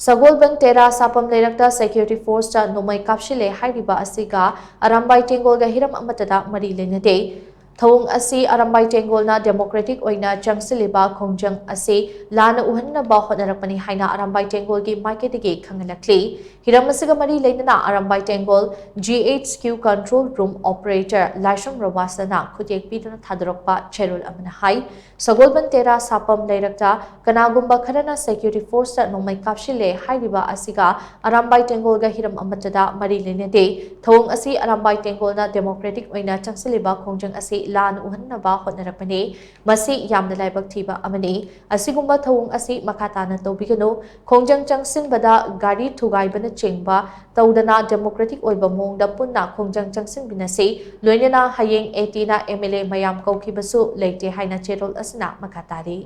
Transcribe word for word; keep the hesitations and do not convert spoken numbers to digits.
ꯁꯒꯣꯜꯕꯟ ꯇꯦꯔꯥ ꯁꯥꯄꯝ ꯂꯩꯔꯛꯇ security ꯐꯣꯔꯁꯇ ꯅꯣꯡꯃꯩ ꯀꯥꯞꯁꯤꯜꯂꯦ ꯍꯥꯏꯔꯤꯕ ꯑꯁꯤꯒ ꯑꯔꯥꯝꯕꯥꯏ ꯇꯦꯡꯒꯣꯜꯒ ꯍꯤꯔꯝ ꯑꯃꯠꯇꯗ ꯃꯔꯤ ꯂꯩꯅꯗꯦ꯫ ꯊꯧꯑꯣꯡ ꯑꯁꯤ ꯑꯔꯥꯝꯕꯥꯏ ꯇꯦꯡꯒꯣꯜꯅ ꯗꯦꯃꯣꯀ꯭ꯔꯦꯇꯤꯛ ꯑꯣꯏꯅ ꯆꯪꯁꯤꯜꯂꯤꯕ ꯈꯣꯡꯖꯪ ꯑꯁꯤ ꯂꯥꯟꯅ ꯎꯍꯟꯅꯕ ꯍꯣꯠꯅꯔꯛꯄꯅꯤ ꯍꯥꯏꯅ ꯑꯔꯥꯝꯕꯥꯏ ꯇꯦꯡꯒꯣꯜꯒꯤ ꯃꯥꯏꯀꯩꯗꯒꯤ ꯈꯪꯍꯜꯂꯛꯂꯤ꯫ ꯍꯤꯔꯝ ꯑꯁꯤꯒ ꯃꯔꯤ ꯂꯩꯅꯅ Arambai ꯇꯦꯡꯒꯣꯜ G H Q control room operator ꯂꯥꯏꯁ꯭ꯔꯝ ꯔꯣꯕꯥꯁꯇꯅ ꯈꯨꯠꯌꯦꯛ ꯄꯤꯗꯨꯅ ꯊꯥꯗꯣꯔꯛꯄ ꯆꯦꯔꯣꯜ ꯑꯃꯅ ꯍꯥꯏ, ꯁꯒꯣꯜꯕꯟ ꯇꯦꯔꯥ ꯁꯥꯄꯝ ꯂꯩꯔꯛꯇ ꯀꯅꯥꯒꯨꯝꯕ ꯈꯔꯅ ꯁꯦꯀ꯭ꯌꯨꯔꯤꯇꯤ ꯐꯣꯔꯁꯇ ꯅꯣꯡꯃꯩ ꯀꯥꯞꯁꯤꯜꯂꯦ ꯍꯥꯏꯔꯤꯕ ꯑꯁꯤꯒ ꯑꯔꯥꯝꯕꯥꯏ ꯇꯦꯡꯒꯣꯜꯒ ꯍꯤꯔꯝ ꯑꯃꯠꯇꯗ ꯃꯔꯤ ꯂꯩꯅꯗꯦ꯫ ꯊꯧꯑꯣꯡ ꯑꯁꯤ ꯑꯔꯥꯝꯕꯥꯏ ꯇꯦꯡꯒꯣꯜꯅ ꯗꯦꯃꯣꯀ꯭ꯔꯦꯇꯤꯛ ꯑꯣꯏꯅ ꯆꯪꯁꯤꯜꯂꯤꯕ ꯈꯣꯡꯖꯪ ꯑꯁꯤ ꯂꯥꯟꯅ ꯎꯍꯟꯅꯕ ꯍꯣꯠꯅꯔꯛꯄꯅꯤ꯫ ꯃꯁꯤ ꯌꯥꯝꯅ ꯂꯥꯏꯕꯛ ꯊꯤꯕ ꯑꯃꯅꯤ꯫ ꯑꯁꯤꯒꯨꯝꯕ ꯊꯧꯑꯣꯡ ꯑꯁꯤ ꯃꯈꯥ ꯇꯥꯅ ꯇꯧꯕꯤꯒꯅꯨ꯫ ꯈꯣꯡꯖꯪ ꯆꯪꯁꯤꯟꯕꯗ ꯒꯥꯔꯤ ꯊꯨꯒꯥꯏꯕꯅꯆꯤꯡꯕ ꯇꯧꯗꯅ ꯗꯦꯃꯣꯀ꯭ꯔꯦꯇꯤꯛ ꯑꯣꯏꯕ ꯃꯑꯣꯡꯗ ꯄꯨꯟꯅ ꯈꯣꯡꯖꯪ ꯆꯪꯁꯤꯟꯃꯤꯟꯅꯁꯤ꯫ ꯂꯣꯏꯅꯅ ꯍꯌꯦꯡ ATꯅ MLA ꯃꯌꯥꯝ ꯀꯧꯈꯤꯕꯁꯨ ꯂꯩꯇꯦ ꯍꯥꯏꯅ ꯆꯦꯔꯣꯜ ꯑꯁꯤꯅ ꯃꯈꯥ ꯇꯥꯔꯤ꯫